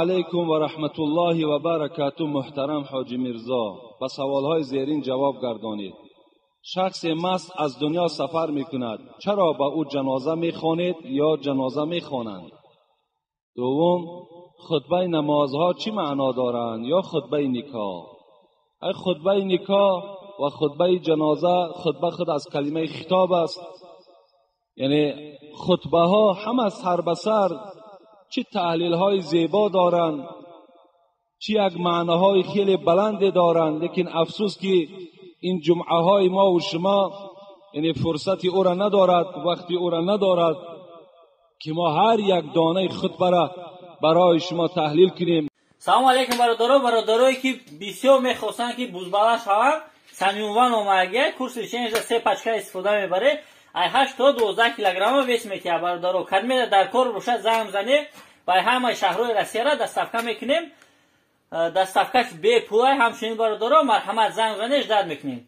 Алайкум ва раҳматуллоҳи ва баракату, муҳтарам Ҳоҷи Мирзо. Ба саволҳои зерин ҷавоб гардонед. Шахсе маст аз дунё сафар мекунад, чаро ба ӯ ҷаноза мехонед ё ҷаноза мехонанд? Дуввум, хутбаи намозҳо чӣ маъно доранд ё хутбаи никоҳ? Ай хутбаи никоҳ ва хутбаи ҷаноза, хутба худ аз калимаи хитоб аст. Яъне хутбаҳо ҳама сар ба сар чӣ таҳлилҳои зебо доранд, чӣ як маъноҳои хеле баланде доранд, лекин афсӯс ки ин ҷумъаҳои мо ва шумо яъне фурсати ӯро надорад, вақти ӯро надорад ки мо ҳар як донаи хутбаро барои шумо таҳлил кунем. Салому алейкум бародаро, бародарое ки бисёр мехостанд ки бузбала шаванд, Самиунван омадагия, курси лишенияшда се пачка истифода мебаред, ай 8 то 12 килограмма вес метиҳад бародаро. Кадмеда дар кор бошад занг занед, ба ҳамаи шаҳрҳои Россияра доставка мекунем. Доставкаш бепулай, ҳамчунин бародаро марҳамат занг занед, ждат мекунем.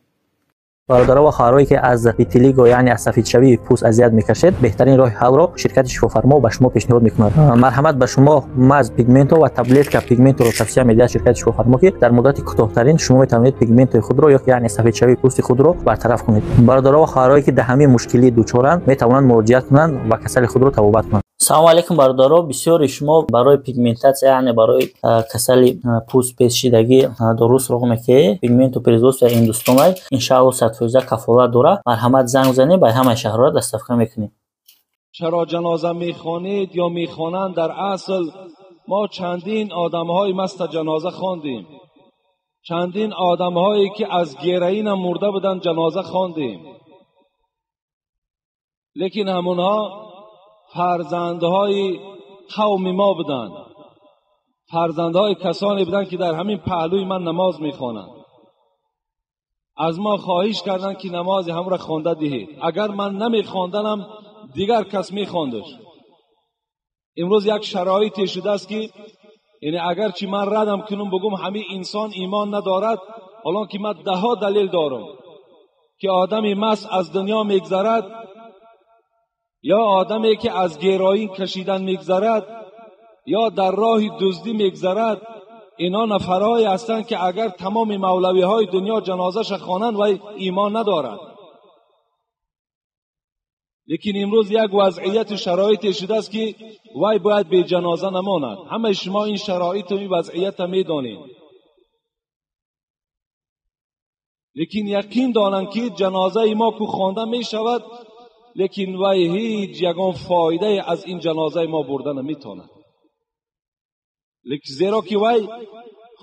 Бародаро ва хоҳарое ки аз витилиго, яъне аз сафедшавии пӯст азият мекашед, беҳтарин роҳи ҳалро ширкати Шифофармо ба шумо пешниҳод мекунад. Марҳамат, ба шумо маз пигменто ва таблетка пигменторо тавсия медиҳад ширкати Шифофармо, ки дар муддати кӯтоҳтарин шумо метавонед пигментои худро ё яъне сафедшавии пӯсти худро бартараф кунед. Бародаро ва хоҳарое ки дар ҳамин мушкилӣ дучоранд, метавонанд муроҷиат кунанд ва касали худро табобат кунанд. Салому алейкум бародаро, бисёри шумо барои пигментатсия, яъне барои касали пӯст пешидагӣ дору суроғ мекунед. Пигменту производства Ҳиндустонай, иншаалло 100% кафолат дорад. Марҳамат занг занед, ба ҳамаи шаҳрҳо доставка мекунем. Чаро ҷаноза мехонед ё мехонанд? Дар асл мо чандин одамҳои маста ҷаноза хондем, чандин одамҳое ки аз героин мурда буданд ҷаноза хондем, лекин ҳамонҳо фарзандҳои қавми мо буданд, фарзандҳои касоне буданд ки дар ҳамин паҳлӯи ман намоз мехонанд. Аз мо хоҳиш карданд ки намози ҳамро хонда диҳед. Агар ман намехонданам, дигар кас мехондаш. Имрӯз як шароите шудааст ки яъне агарчи ман радам кунам бигӯм ҳамин инсон имон надорад, ҳолон ки ман даҳҳо далел дорам ки одами маст аз дунё мегзарад ё одаме ки аз героин кашидан мегзарад ё дар роҳи дуздӣ мегзарад, ино нафарҳое ҳастанд ки агар тамоми мавлавиҳои дунё ҷанозаша хонанд, вай имон надорад. Лекин имрӯз як вазъияту шароите шудааст ки вай бояд беҷаноза намонад. Ҳамаи шумо ин шароиту ин вазъиятро медонед, лекин яқин донанд ки ҷанозаи мо ку хонда мешавад, лекин вай ҳеҷ ягон фоидае аз ин ҷанозаи мо бурда наметавонад. Лекин зеро ки вай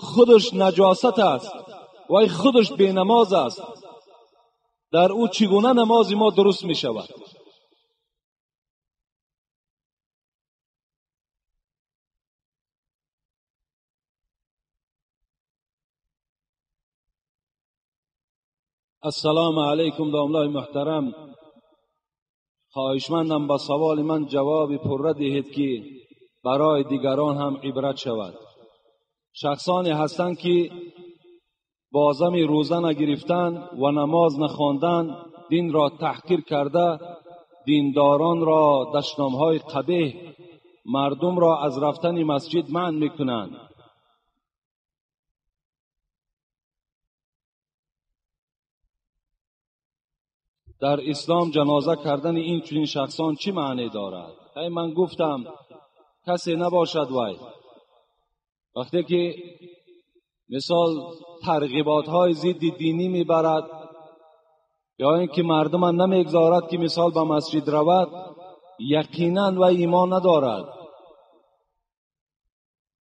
худаш наҷосат аст, вай худаш бенамоз аст, дар ӯ чӣ гуна намози мо дуруст мешавад? Ассалому алайкум домлаи муҳтарам, хоҳишмандам ба саволи ман ҷавоби пурра диҳед ки барои дигарон ҳам ибрат шавад. Шахсоне ҳастанд ки бозами рӯза нагирифтан ва намоз нахондан динро таҳқир карда, диндоронро дашномҳои қабеҳ, мардумро аз рафтани масҷид манъ мекунанд. Дар ислом ҷаноза кардани ин чунин шахсон чӣ маъне дорад? Ай ман гуфтам касе набошад вай. Вақте ки мисол тарғиботҳои зидди динӣ мебарад ё ин ки мардума намегзорад ки мисол ба масҷид равад, яқинан вай имон надорад.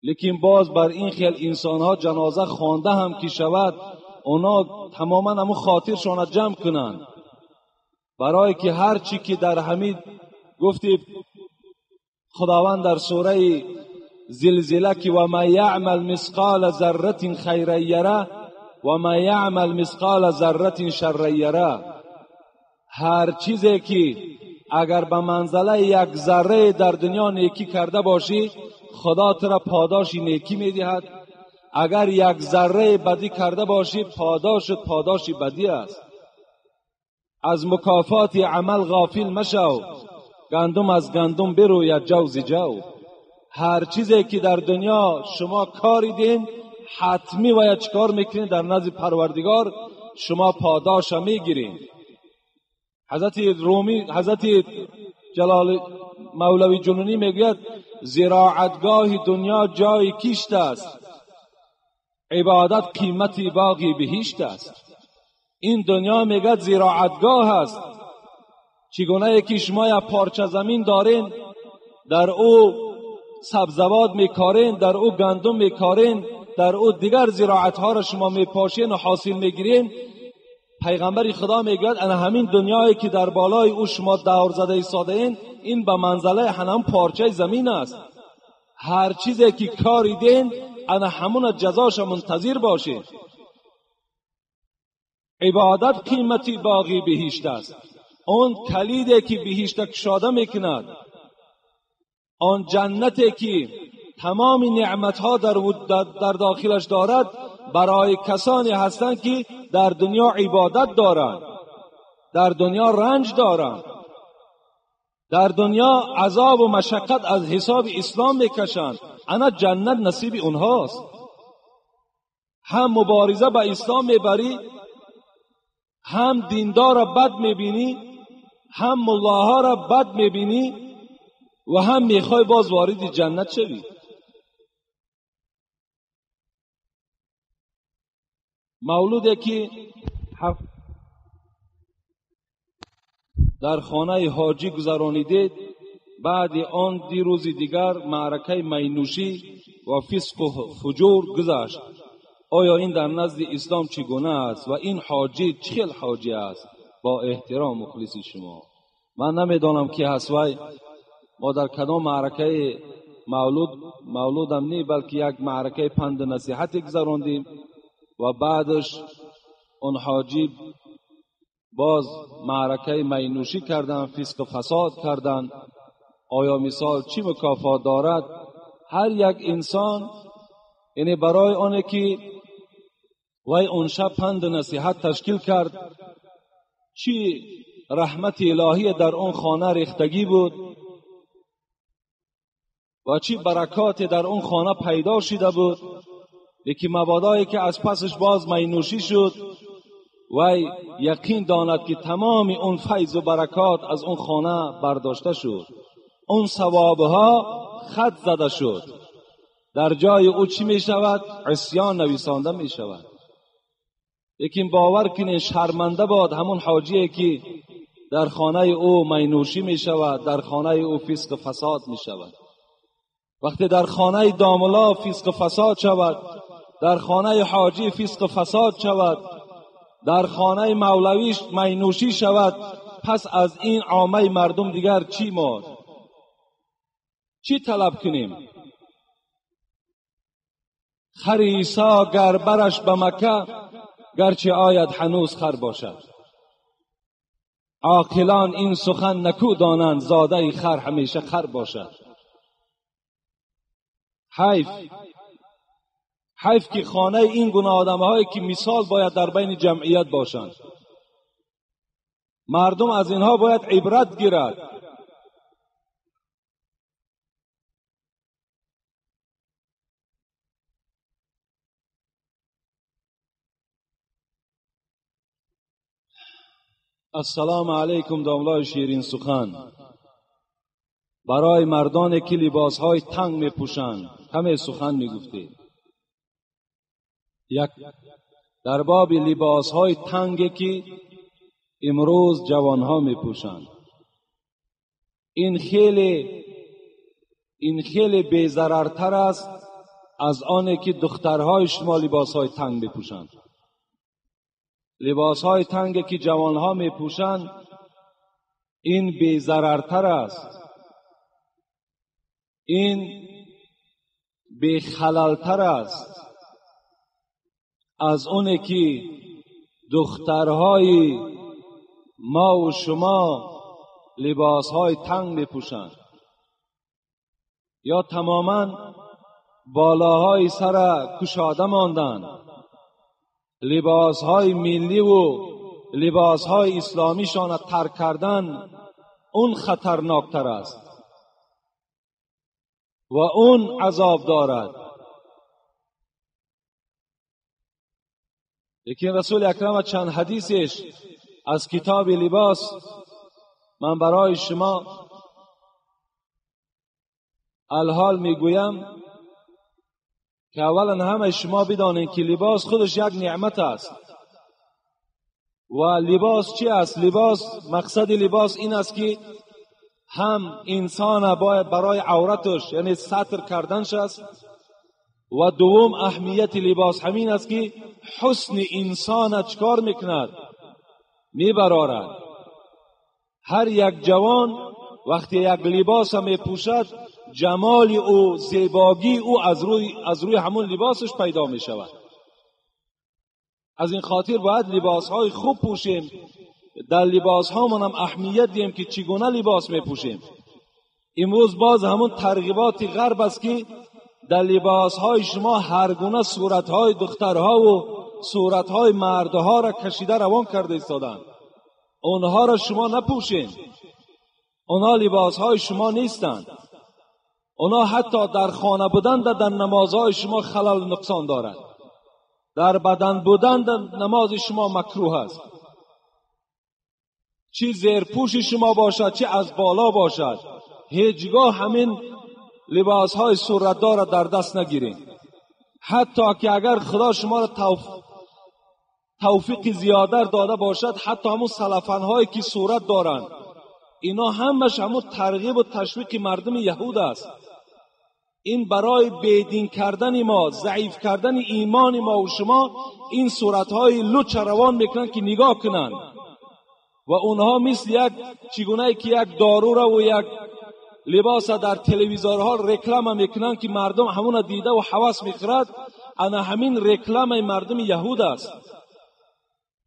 Лекин боз бар ин хел инсонҳо ҷаноза хонда ҳам ки шавад, оно тамоман ҳамун хотиршонро ҷамъ кунанд, барое ки ҳар чӣ ки дар ҳамин гуфти Худованд дар сураи Зилзила ки ва ман яъмал мисқола зарратин хайран яра ва ман яъмал мисқола зарратин шарран яра, ҳар чизе ки агар ба манзалаи як заррае дар дунё некӣ карда бошӣ, Худо туро подоши некӣ медиҳад. Агар як заррае бадӣ карда бошӣ, подошат подоши бадӣ аст. Аз мукофоти амал ғофил машав, гандум аз гандум бируяд ҷав зи ҷав. ҳар чизе ки дар дунё шумо коридин, ҳатмӣ бояд чикор мекунед? Дар назди Парвардигор шумо подоша мегирین. ҳазрати Румӣ, ҳазрати Ҷалол Мавлавӣ Ҷунунӣ мегӯяд зироатгоҳи дунё ҷои кишт аст, ибодат қимати боғи биҳишт аст. Ин дунё мегӯяд зироатгоҳ аст. Чигунае ки шумо як парча замин дорин, дар ӯ сабзавот мекорин, дар ӯ гандум мекорин, дар ӯ дигар зироатҳоро шумо мепошин ва ҳосил мегирин. Пайғамбари Худо мегӯяд ана ҳамин дунёе ки дар болои ӯ шумо давр зада истодаин, ин ба манзалаи ҳанам парчаи замин аст. Ҳар чизе ки коридин, ана ҳамуна ҷазоша мунтазир бошед. Ибодат қимати боғи биҳишт аст. Он калиде ки биҳишта кушода мекунад, он ҷаннате ки тамоми неъматҳо дар дохилаш дорад, барои касоне ҳастанд ки дар дунё ибодат доранд, дар дунё ранҷ доранд, дар дунё азобу машаққат аз ҳисоби ислом мекашанд. Ана ҷаннат насиби онҳост. Ҳам мубориза ба ислом мебарӣ, ҳам диндорро бад мебинӣ, ҳам муллоҳоро бад мебинӣ ва ҳам мехоҳӣ боз вориди ҷаннат шавӣ. Мавлуде ки дар хонаи ҳоҷӣ гузаронидед, баъди он ди рӯзи дигар маъракаи майнӯшӣ ва фисқу фуҷур гузашт. Оё ин дар назди ислом чӣ гуна аст ва ин ҳоҷӣ чӣ хел ҳоҷӣ аст? Бо эҳтиром мухлиси шумо. Ман намедонам ки ҳаст вай, мо дар кадом маъракаи мавлудам не, балки як маъракаи панду насиҳате гузарондем ва баъдаш он ҳоҷӣ боз маъракаи майнӯшӣ кардан, фисқу фасод кардан. Оё мисол чӣ мукофот дорад? Ҳар як инсон, яъне барои оне ки вай он шаб панду насиҳат ташкил кард, чӣ раҳмати илоҳие дар он хона рехтагӣ буд ва чӣ баракоте дар он хона пайдо шида буд, лекин мабодое ки аз пасаш боз майнӯшӣ шуд, вай яқин донад ки тамоми он файзу баракот аз он хона бардошта шуд, он савобҳо хат зада шуд. Дар ҷои ӯ чӣ мешавад? Исён нависонда мешавад. Лекин бовар кунед, шарманда бод ҳамон ҳоҷие ки дар хонаи ӯ майнӯшӣ мешавад, дар хонаи ӯ фисқу фасод мешавад. Вақте дар хонаи домулло фисқу фасод шавад, дар хонаи ҳоҷӣ фисқу фасод шавад, дар хонаи мавлавӣ майнӯшӣ шавад, пас аз ин оммаи мардум дигар чӣ монд? Чӣ талаб кунем? Хари Исо гар бараш ба Макка, гарчи ояд ҳанӯз хар бошад. Оқилон ин сухан накӯ донанд, зодаи хар ҳамеша хар бошад. Ҳайф, ҳайф ки хонаи ин гуна одамҳое ки мисол бояд дар байни ҷамъият бошанд. Мардум аз инҳо бояд ибрат гирад. Ассалому алайкум, домлои ширин сухан. Барои мардоне ки либосҳои танг мепӯшанд каме сухан мегуфтед. Як дар боби либосҳои танге ки имрӯз ҷавонҳо мепӯшанд, ин хеле безарартар аст аз оне ки духтарҳои шумо либосҳои танг мепӯшанд. Либосҳои танге ки ҷавонҳо мепӯшанд, ин безарартар аст, ин бехалалтар аст аз оне ки духтарҳои мо ва шумо либосҳои танг мепӯшанд ё тамоман болоҳои сара кушода монданд. Либосҳои милливу либосҳои исломишонро тарк кардан он хатарноктар аст. و اون عذاب دارد. لیکن رسول اکرم چند حدیثش از کتاب لباس من برای شما الحال میگویم که اولا همه شما بدانید که لباس خودش یک نعمت است. و لباس چی است؟ لباس، مقصد لباس این است که هم انسان باید برای عورتش، یعنی ستر کردنش است، و دوم اهمیت لباس همین است که حسن انسان چکار میکند؟ میبرارد. هر یک جوان وقتی یک لباس میپوشد، جمال او، زیباگی او از روی همون لباسش پیدا میشود. از این خاطر باید لباس های خوب پوشیم، در لباس هامون هم اهمیت دیم که چگونه لباس میپوشیم. امروز باز همون ترغیبات غرب است که در لباس های شما هر گونه صورت های دخترها و صورت های مردها را کشیده روان کرده ایستادند. اونها را شما نپوشین، اونها لباس های شما نیستند. اونها حتی در خانه بودن در نمازهای شما خلل و نقصان دارد. در بدن بودن در نماز شما مکروه است. چی زیرپوش شما باشد چی از بالا باشد، هیچگاه همین لباس های صورتدار را در دست نگیرین. حتی که اگر خدا شما را توفیق زیاده داده باشد، حتی همون سلفن هایی که صورت دارند، اینا همش همون ترغیب و تشویق مردم یهود است. این برای بیدین کردن ما، ضعیف کردن ایمان ما و شما، این صورتهای لوچ روان میکنن که نگاه کنن. و اونها مثل یک چگونه که یک دارو را و یک لباس در تلویزیونها رکلام میکنن که مردم همون دیده و حواس میخورد، انا همین رکلام مردم یهود است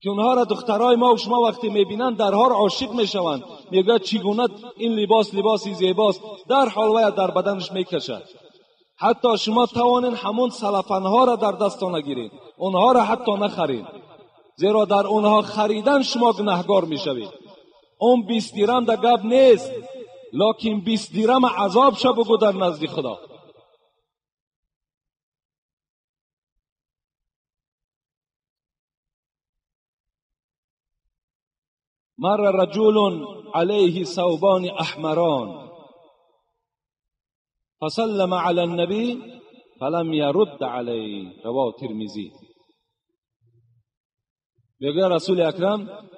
که اونها را دخترای ما و شما وقتی میبینن درها را عاشق میشوند، میگه چگونه این لباس لباسی زیباست، در حال وای در بدنش میکشد. حتی شما توانین همون سلفنها را در دستان نگیرید، اونها را حتی نخرید، زیرا در اونها خریدن شما گناهگار میشوید. اون 20 درم در گپ نیست، لکن 20 درم عذاب شو بگو در نزد خدا. مر رجل عليه ثوبان احمران فسلم على النبي فلم يرد عليه، رواه ترمذی. میگه رسول اکرم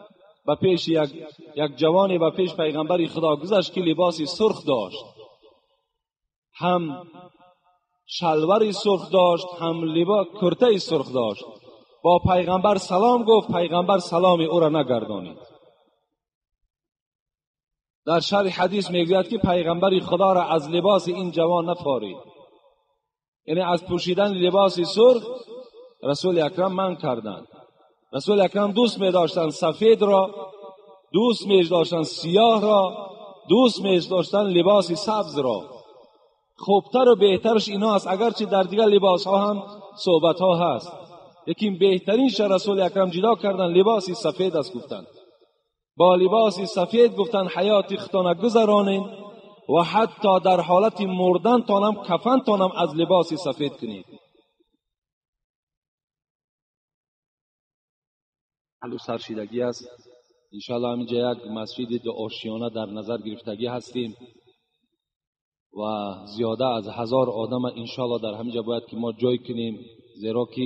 با پیش یک جوانی با پیش پیغمبر خدا گذشت که لباسی سرخ داشت، هم شلواری سرخ داشت، هم لباس کرته سرخ داشت. با پیغمبر سلام گفت، پیغمبر سلام او را نگردانید. در شرح حدیث میگوید که پیغمبر خدا را از لباس این جوان نفارید، یعنی از پوشیدن لباس سرخ رسول اکرم منع کردند. رسول اکرم دوست می داشتند سفید را، دوست می داشتند سیاه را، دوست می داشتند لباس سبز را. خوبتر و بهترش اینا است، اگرچه در دیگر لباس ها هم صحبت ها هست، لیکن بهترینش رسول اکرم جدا کردن لباس سفید است. گفتند با لباس سفید گفتن حیات خودتان گذرانین و حتی در حالت مردن تانم کفن تانم از لباس سفید کنید. حلو سرشیدگی است. انشاءالله همینجا یک مسجد دو آشیانه در نظر گرفتگی هستیم و زیاده از 1000 آدم انشاءالله در همینجا باید که ما جای کنیم، زیرا که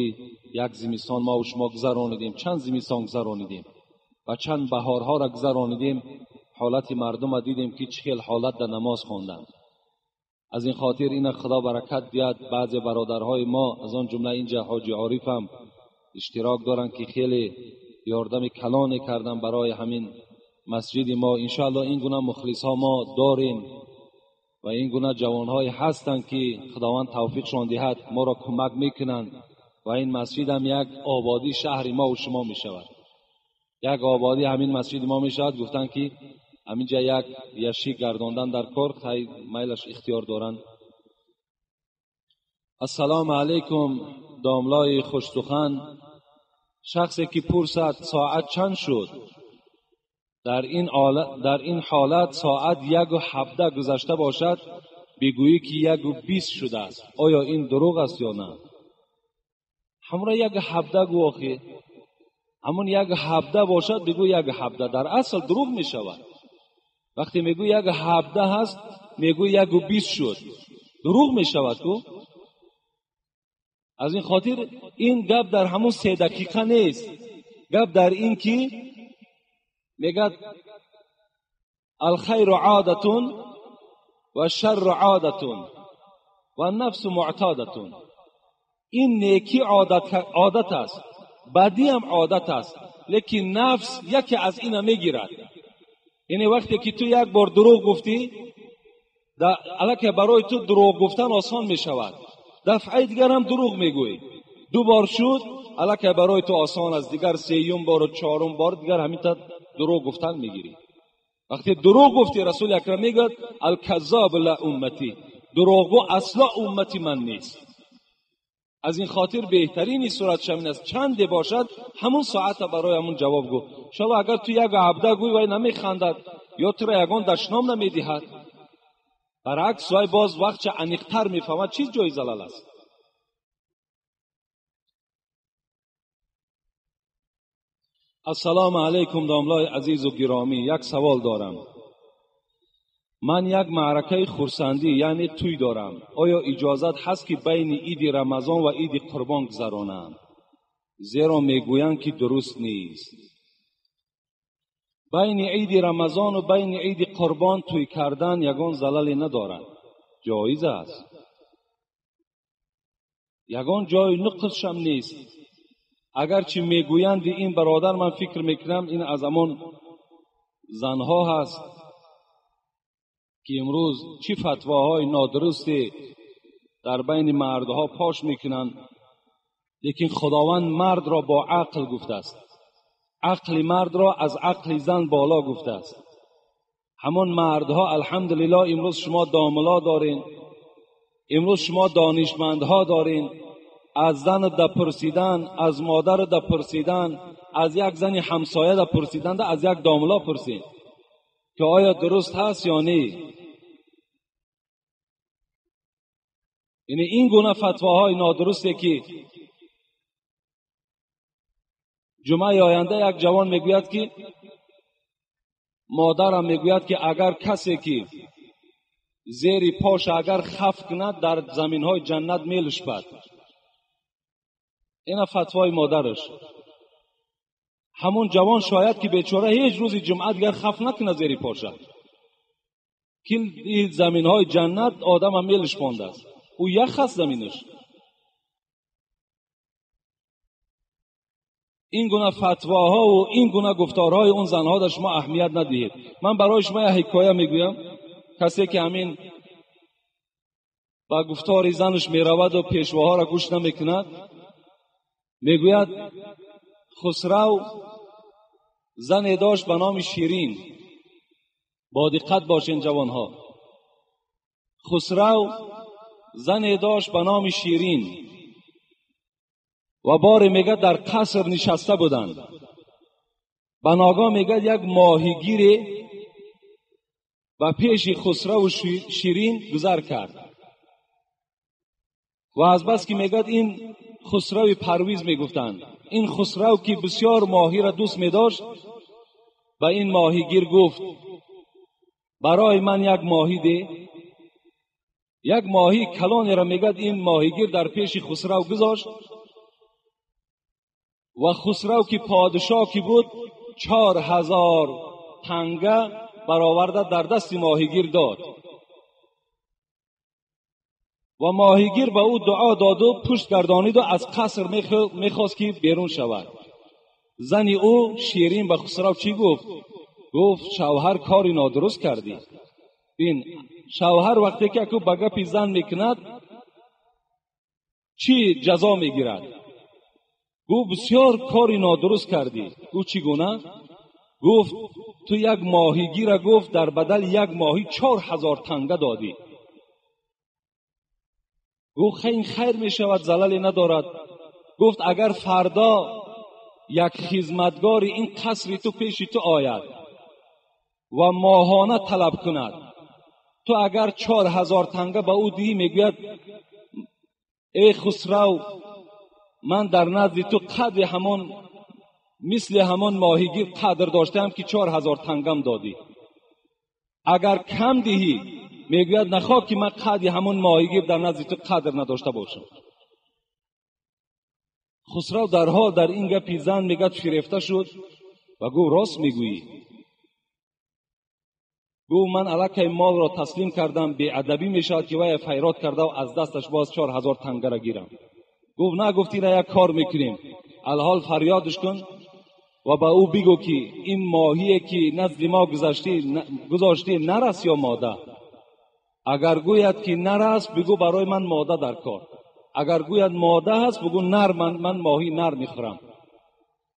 یک زمستان ما و شما گذرانیدیم، چند زمستان گذرانیدیم و چند بهارها را گذرانیدیم، حالت مردم را دیدیم که چه حالت در نماز خواندند. از این خاطر این خدا برکت بیاد. بعضی برادرهای ما از آن جمله اینجا حاجی عارف هم اشتراک دارند که خیلی یاردم کلانی کردن برای همین مسجد ما. انشاءالله این گونه مخلص ها ما داریم و این گونه جوانهای هستند که خداوند توفیقشان دهد، ما را کمک میکنند و این مسجد هم یک آبادی شهر ما و شما میشود، یک آبادی همین مسجد ما میشود. گفتن که همینجا یک یشی گرداندن در کار خیلی میلش اختیار دارند. السلام علیکم داملای خوش سخن. شخصی که پرسد ساعت چند شد، در این حالت ساعت 1:17 گذشته باشد، бигӯӣ ки 1:20 шудааст, оё ин дурӯғ аст ё на? Ҳамро 1:17 гӯ, охи ҳамон 1:17 бошад, бигӯ 1:17. Дар асл дурӯғ мешавад. Вақте мегӯ 1:17 ҳаст, мегӯ 1:20 шуд, дурӯғ мешавад ку. Аз ин хотир ин гап дар ҳамон 3 дақиқа нест. Гап дар ин ки мегӯяд алхайру одатун ва шарру одатун ва нафсу муътодатун. Ин некӣ одат аст, бадӣ ҳам одат аст, лекин нафс яке аз ина мегирад. Яъне вақте ки ту як бор дурӯғ гуфтӣ, аллакай барои ту дурӯғ гуфтан осон мешавад. Дафъаи дигар ҳам дурӯғ мегӯӣ, 2 бор шуд, аллакай барои ту осон аст. Дигар 3-юм бор ва 4-ум бор дигар ҳамин та дурӯғ гуфтан мегирӣ. Вақте дурӯғ гуфтӣ, Расули Акрам мегӯяд алказзоб ла умматӣ, дурӯғгӯ асла уммати ман нест. Аз ин хотир беҳтарини сурат ҳамин аст, чанде бошад ҳамон соата барои ҳамон ҷавоб гӯ. Иншоаллоҳ агар ту 1:17 гӯй, вай намехандад ё туро ягон дашном намедиҳад. Баръакс вай боз вақтча аниқтар мефаҳмад чиз ҷои залал аст. Ассалому алайкум домлои азизу гиромӣ, як савол дорам. Ман як маъракаи хурсандӣ, яъне тӯй дорам. Оё иҷозат ҳаст ки байни иди Рамазон ва иди Қурбон гузаронам? Зеро мегӯянд ки дуруст нест. Байни иди Рамазону байни иди Қурбон тӯй кардан ягон залале надорад, ҷоиз аст, ягон ҷои нуқсшам нест. Агарчи мегӯянд ин бародар, ман фикр мекунам ин аз ҳамон занҳо ҳаст ки имрӯз чӣ фатвоҳои нодурусте дар байни мардҳо пош мекунанд, лекин Худованд мардро бо ақл гуфтааст, ақли мардро аз ақли зан боло гуфтааст. Ҳамон мардҳо алҳамдулиллоҳ имрӯз шумо домло дорин, имрӯз шумо донишмандҳо дорин. Аз зан пурсидан, аз модар пурсидан, аз як зани ҳамсоя пурсидан, аз як домло пурсид ки оё дуруст ҳаст ё не. Яъне ин гуна фатвоҳои нодурусте ки ҷумъаи оянда як ҷавон мегӯяд ки модарам мегӯяд ки агар касе ки зери пош агар хаф кунад дар заминҳои ҷаннат мелушпад. Ина фатвои модараш. Ҳамон ҷавон шояд ки бечора ҳеҷ рӯзи ҷумъа дигар хаф накунад зери поша, ки ин заминҳои ҷаннат одама мелушпондааст, ӯ ях аст заминаш. Ин гуна фатвоҳо ва ин гуна гуфторҳои он занҳо дар шумо аҳамият надиҳед. Ман барои шумо як ҳикоя мегӯям. Касе ки ҳамин ба гуфтори занаш меравад ва пешвоҳоро гӯш намекунад, мегӯяд Хусрав зане дошт ба номи Ширин. Бо диққат бошен ҷавонҳо. Хусрав зане дошт ба номи Ширин ва боре мегӯяд дар қаср нишаста буданд. Ба ногоҳ мегӯяд як моҳигире ба пеши Хусраву Ширин гузар кард ва аз бас ки мегӯяд ин Хусрави Парвиз мегуфтанд, ин Хусрав ки бисёр моҳиро дӯст медошт, ба ин моҳигир гуфт барои ман як моҳӣ де. Як моҳии калонеро мегӯяд ин моҳигир дар пеши Хусрав гузошт ва Хусрав ки подшоҳ ки буд 4000 танга бароварда дар дасти моҳигир дод ва моҳигир ба ӯ дуо доду пушт гардониду аз қаср мехост ки берун шавад. Зани ӯ Ширин ба Хусрав чӣ гуфт? Гуфт шавҳар кори нодуруст кардӣ. Бин, шавҳар вақте ки аку ба гапи зан мекунад чӣ ҷазо мегирад? Гуфт бисёр кори нодуруст кардӣ. Гуфт чӣ гуна? Гуфт ту як моҳигира гуфт дар бадали як моҳӣ 4000 танга додӣ. Гуфт ин хайр мешавад, залале надорад. Гуфт агар фардо як хизматгори ин қасри ту пеши ту ояд ва моҳона талаб кунад, تو اگر 4000 تنگه به او دهی میگوید ای خسرو، من در نزد تو قدر همان مثل همان ماهیگیر قدر داشتم که 4000 تنگم دادی. اگر کم دهی میگوید نخواه که من قدر همان ماهیگیر در نزد تو قدر نداشته باشم. خسرو در حال در این گپی زن میگه فریفته شد و گفت راست میگویی. گفت من الکی مال را تسلیم کردم، بی ادبی میشود که وی فیراد کرده و از دستش باز 4000 تنگه را گیرم. گفت نه، گفتی را یک کار میکنیم، الحال فریادش کن و به او بگو که این ماهیه که نزد ما گذاشتی نر است یا ماده. اگر گوید که نر است بگو برای من ماده در کار، اگر گوید ماده هست بگو نر، من ماهی نر میخورم.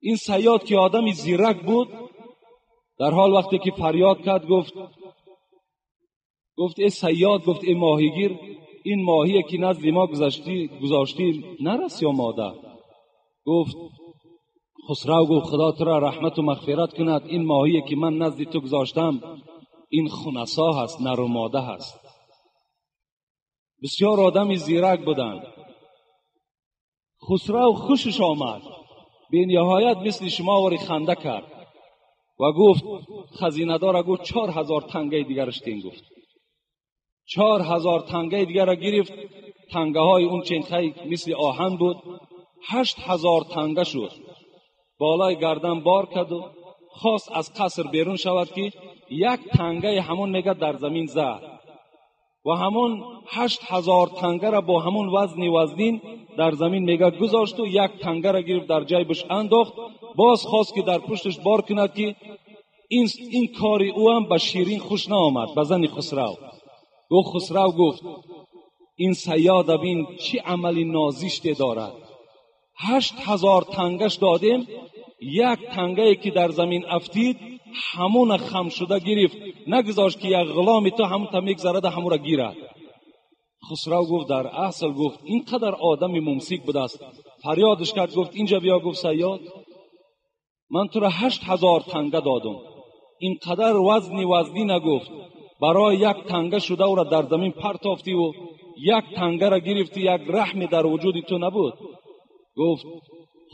این صیاد که آدمی زیرک بود، در حال وقتی که فریاد کرد گفت ای صیاد، گفت ای ماهیگیر، این ماهیه که نزد ما گذاشتی نر است یا ماده؟ گفت خسرو، گفت خدا تو را رحمت و مغفرت کند، این ماهیه که من نزد تو گذاشتم این خنثی هست، نر و ماده هست. بسیار آدمی زیرک بودند. خسرو خوشش آمد، به نهایت مثل شما واری خنده کرد و گفت خزینه دار گفت 4000 تنگه دیگرش تین. گفت 4000 تنگه دیگر را گرفت، تنگه های اون چنخه مثل آهن بود، 8000 تنگه شد. بالای گردن بار کرد و خواست از قصر بیرون شود که یک تنگه همون میگه در زمین زد و همون 8000 تنگه را با همون وزن وزنین در زمین میگه گذاشت و یک تنگه را گرفت در جیبش انداخت. باز خواست که در پشتش بار کند که این کاری او هم به شیرین خوش نآمد، به زن خسرو. گفت خسرو گفت این صیاد بین چه عملی نازشته دارد، 8000 تنگش دادیم، یک تنگه که در زمین افتید همون خم شده گرفت، نگذاشت که یک غلام تو همون تا میگذرد همون را گیرد. خسرو گفت در اصل گفت اینقدر آدم ممسک بوده است. فریادش کرد گفت اینجا بیا. گفت صیاد من تو را 8000 تنگه دادم، اینقدر وزنی نگفت، برای یک تنگه شده او را در زمین پرتافتی و یک تنگه را گرفتی، یک رحم در وجود تو نبود. گفت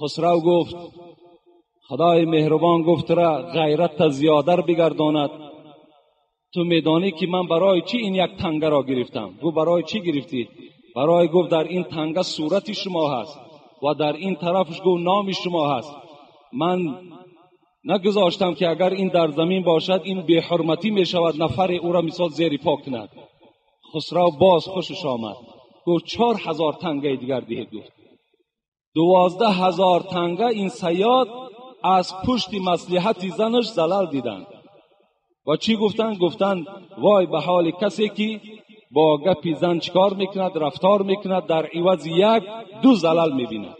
خسرو گفت خدای مهربان گفت را غیرت زیادر بگرداند، تو میدانی که من برای چی این یک تنگه را گرفتم؟ گفت برای چی گرفتی؟ برای گفت در این تنگه صورت شما هست و در این طرفش گفت نام شما هست، من نگذاشتم که اگر این در زمین باشد این بی حرمتی می شود، نفر او را مثال زیر پا کند. خسرو باز خوشش آمد، گفت 4000 تنگه دیگر دهید. گفت 12000 تنگه این صیاد از پشت مصلحت زنش زلل دیدند و چی گفتند؟ گفتند وای به حال کسی که با گپی زن چکار میکند، رفتار میکند، در عوض 1-2 زلل میبیند.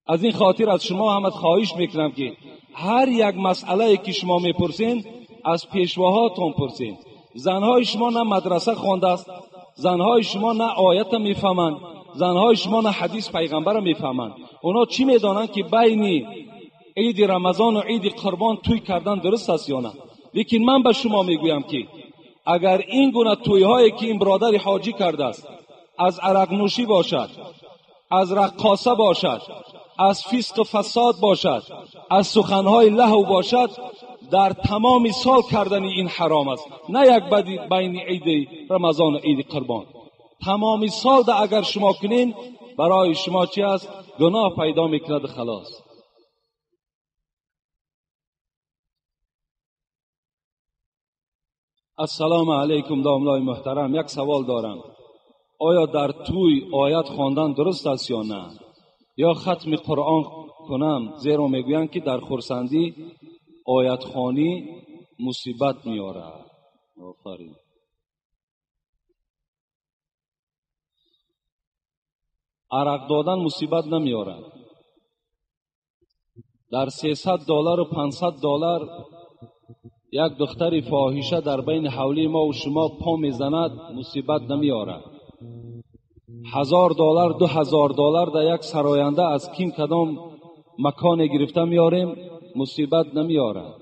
از این خاطر از شما هم خواهش میکنم که هر یک مسئله که شما میپرسین از پیشواهاتون پرسین. زنهای شما نه مدرسه خوانده است، زنهای شما نه آیت میفهمند، زنهای شما نه حدیث پیغمبر میفهمند. اونا چی میدانند که بین عید رمضان و عید قربان توی کردن درست است یا نه؟ لیکن من به شما میگویم که اگر این گونه تویهایی که این برادر حاجی کرده است از عرق نوشی باشد، از رقاصه باشد، از فسق و فساد باشد، از سخنهای لهو باشد، در تمام سال کردن این حرام است، نه یک بدی بین عید رمضان و عید قربان. تمام سال ده اگر شما کنین برای شما چی است؟ گناه پیدا میکند خلاص. السلام علیکم داملای محترم، یک سوال دارم. آیا در توی آیت خواندن درست است یا نه؟ یا ختم قرآن کنم؟ زیرا میگویند که در خرسندی آیت خوانی مصیبت میارد. آفرین. عرق دادن مصیبت نمیارد. در $300 و $500 یک دختر فاحشه در بین حولی ما و شما پا میزند، مصیبت نمیارد. $1000 $2000 در یک سراینده از کیم کدام مکان گرفته میاریم، مصیبت نمیارد.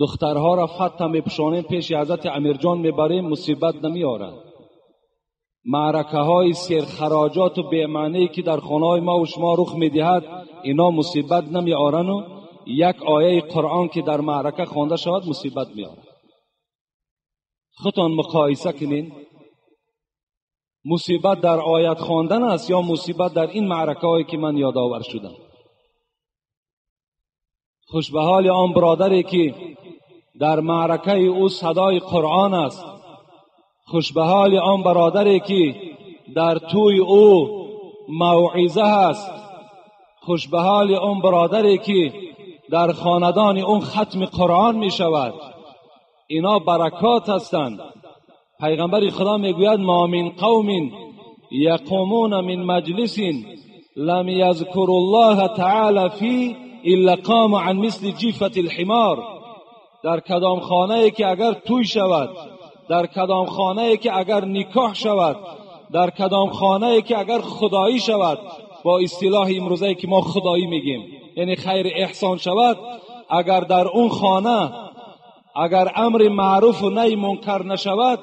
Духтарҳоро фатта мепӯшонем, пеши ҳазрати Амирҷон мебарем, мусибат намеорад. Маъракаҳои серхароҷоту бемаъние ки дар хонаҳои мо ва шумо рух медиҳад, ино мусибат намеорану як ояи Қуръон ки дар маърака хонда шавад, мусибат меорад. Худтон муқоиса кунед, мусибат дар оят хондан аст ё мусибат дар ин маъракаҳое ки ман ёдовар шудам? Хуш ба ҳоли он бародаре ки дар маъракаи ӯ садои Қуръон аст. Хуш ба ҳоли он бародаре ки дар тӯи ӯ мавъиза ҳаст. Хуш ба ҳоли он бародаре ки дар хонадони он хатми Қуръон мешавад. Ино баракот ҳастанд. Пайғамбари Худо мегӯяд: ма мин қавмин яқумуна мин маҷлисин лам язкуру ллоҳа таъала фи илла қому ан мисли ҷифати лҳимор. Дар кадом хонае ки агар тӯй шавад, дар кадом хонае ки агар никоҳ шавад, дар кадом хонае ки агар худоӣ шавад, бо истилоҳи имрӯзае ки мо худоӣ мегӯем, яъне хайри эҳсон шавад, агар дар он хона агар амри маъруфу наҳи мункар нашавад,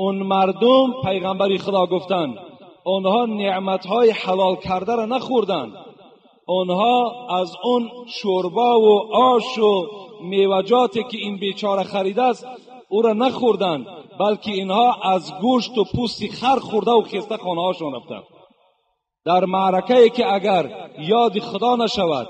он мардум, пайғамбари Худо гуфтанд, онҳо неъматҳои ҳалол кардаро нахӯрданд, онҳо аз он шӯрбову ошу меваҷоте ки ин бечора харидааст ӯро нахӯрданд, балки инҳо аз гӯшту пӯсти хар хӯрдаву хеста хонаҳошон рафтанд. Дар маъракае ки агар ёди Худо нашавад,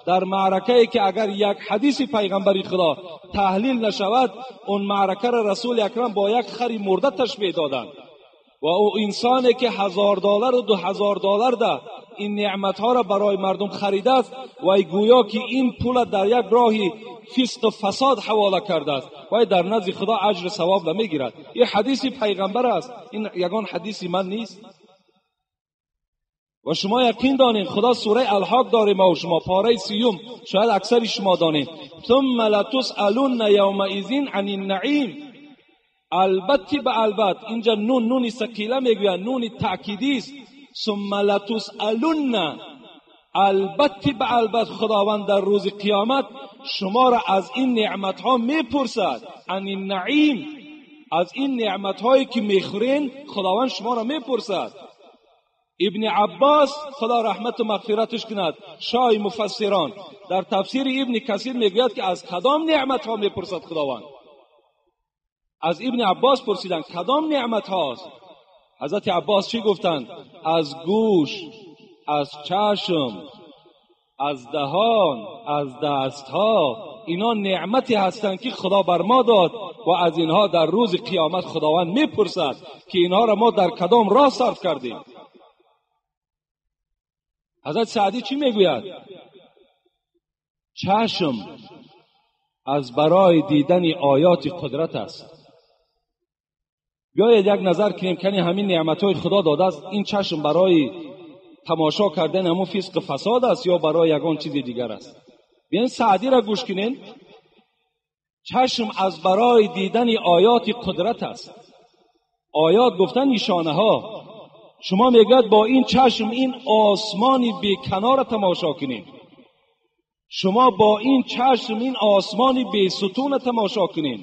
дар маъракае ки агар як ҳадиси пайғамбари Худо таҳлил нашавад, он маъракаро Расули Акрам бо як хари мурда ташбеҳ доданд. Ва ӯ инсоне ки $1000 ва $2000 да ин неъматҳоро барои мардум харидааст, вай гӯё ки ин пула дар як роҳи фисқу фасод ҳавола кардааст, вай дар назди Худо аҷру савоб намегирад. Ин ҳадиси пайғамбар аст, ин ягон ҳадиси ман нест. Ва шумо яқин донед, Худо сураи Алҳоқ дорем ма шумо, пораи 30, шояд аксари шумо донед. Сумма латусъалунна явмаизин ани наим. Албатти ба албат, инҷа нун, нуни сақила мегӯянд, нуни таъкидист. Сумма латусъалунна, албатти ба албат Худованд дар рӯзи қиёмат шуморо аз ин неъматҳо мепурсад. Ани наим, аз ин неъматҳое ки мехӯрен, Худованд шуморо мепурсад. Ибни Аббос, Худо раҳмату мағфираташ кунад, шоҳи муфассирон, дар тафсири Ибни Касир мегӯяд ки аз кадом неъматҳо мепурсад Худованд? Аз Ибни Аббос пурсиданд кадом неъматҳост? Ҳазрати Аббос чӣ гуфтанд? Аз гӯш, аз чашм, аз даҳон, аз дастҳо. Ино неъмате ҳастанд ки Худо бар мо дод ва аз инҳо дар рӯзи қиёмат Худованд мепурсад ки инҳоро мо дар кадом роҳ сарф кардем. Ҳазрат Саъдӣ чӣ мегӯяд? Чашм аз барои дидани оёти қудрат аст. Биёед як назар кунем, кани ҳамин неъматҳои Худо додааст, ин чашм барои тамошо кардани ҳамун фисқу фасод аст ё барои ягон чизи дигар аст? Биёед Саъдиро гӯш кунем. Чашм аз барои дидани оёти қудрат аст. Оёт гуфтан нишонаҳо. Шумо мегӯяд бо ин чашм ин осмони беканорро тамошо кунед. Шумо бо ин чашм ин осмони бесутунро тамошо кунед.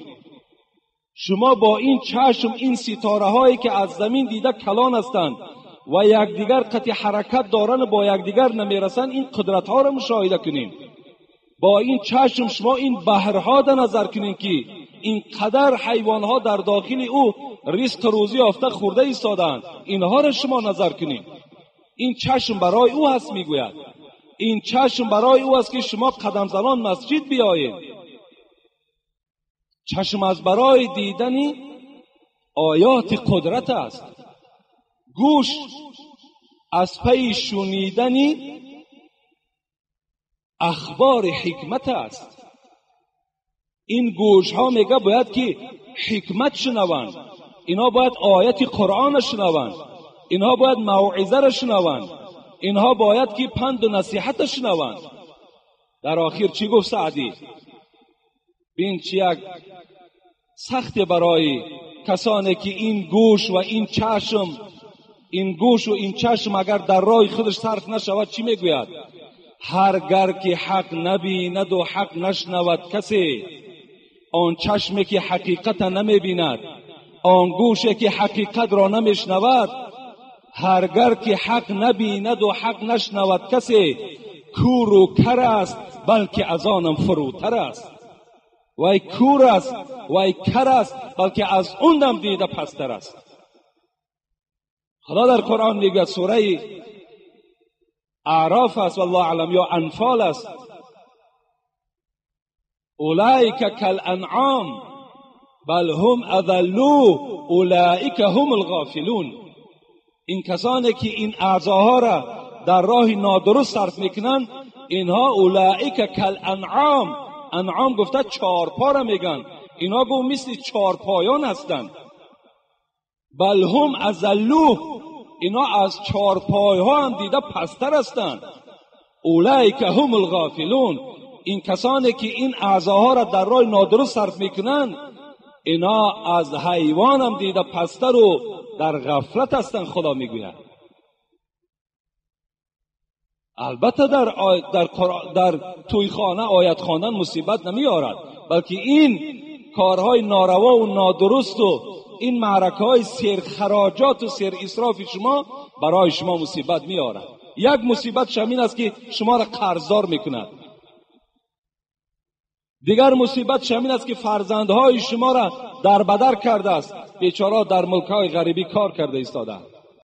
Шумо бо ин чашм ин ситораҳое ки аз замин дида калон ҳастанд ва якдигар қатъи ҳаракат доранд ва бо якдигар намерасанд, ин қудратҳоро мушоҳида кунед. Бо ин чашм шумо ин баҳрҳо да назар кунед ки ин қадар ҳайвонҳо дар дохили ӯ ризқу рӯзӣ ёфта хӯрда истодаанд, инҳоро шумо назар кунед. Ин чашм барои ӯ ҳаст, мегӯяд. Ин чашм барои ӯ аст ки шумо қадамзанон масҷид биёед. Чашм аз барои дидани оёти қудрат аст. Гӯш аз пайи шунидани ахбори ҳикмат аст. Ин гӯшҳо мега бояд ки ҳикмат шунаванд, инҳо бояд ояти Қуръонро шунаванд, инҳо бояд мавъизаро шунаванд, инҳо бояд ки панду насиҳатро шунаванд. Дар охир чӣ гуфт Саъдӣ? Бин чи як сахте барои касоне ки ин гӯш ва ин чашм, ин гӯшу ин чашм агар дар роҳи худаш сарф нашавад, чӣ мегӯяд? Ҳар гар ки ҳақ набинаду ҳақ нашнавад касе, Он чашме ки ҳақиқата намебинад, он гӯше ки ҳақиқатро намешнавад, ҳаргар ки ҳақ набинаду ҳақ нашнавад, касе куру кар аст, балки аз онам фурӯтар аст. Вай кур аст, вай кар аст, балки аз унам дида пасттар аст. Худо дар Қуръон мегӯяд, сураи Аъроф аст, валлоҳу аълам, ё Анфол аст: اولئک کالانعام بل هم اضلوا اولئک هم الغافلون. این کسانی که این اعضاها را در راه نادرست صرف میکنند، اینها اولئک کالانعام، انعام گفته چارپا را میگن، اینها گو مثل چارپایان هستند. بل هم اضلوا، اینا از چارپایها هم دیده پستر هستند. اولئک هم الغافلون، این کسانی که این اعضاها را در راه نادرست صرف میکنند، اینا از حیوان هم دیده پستر و در غفلت هستند. خدا میگوید البته در توی خانه آیت خواندن مصیبت نمیارد، بلکه این کارهای ناروا و نادرست و این معرکه های سیر خراجات و سیر اسراف شما برای شما مصیبت میارد. یک مصیبت شمین است که شما را قرضدار میکند. دیگر مصیبت شمین است که فرزندهای شما را در بدر کرده است. بیچاره در ملک‌های غریبی کار کرده ایستادند.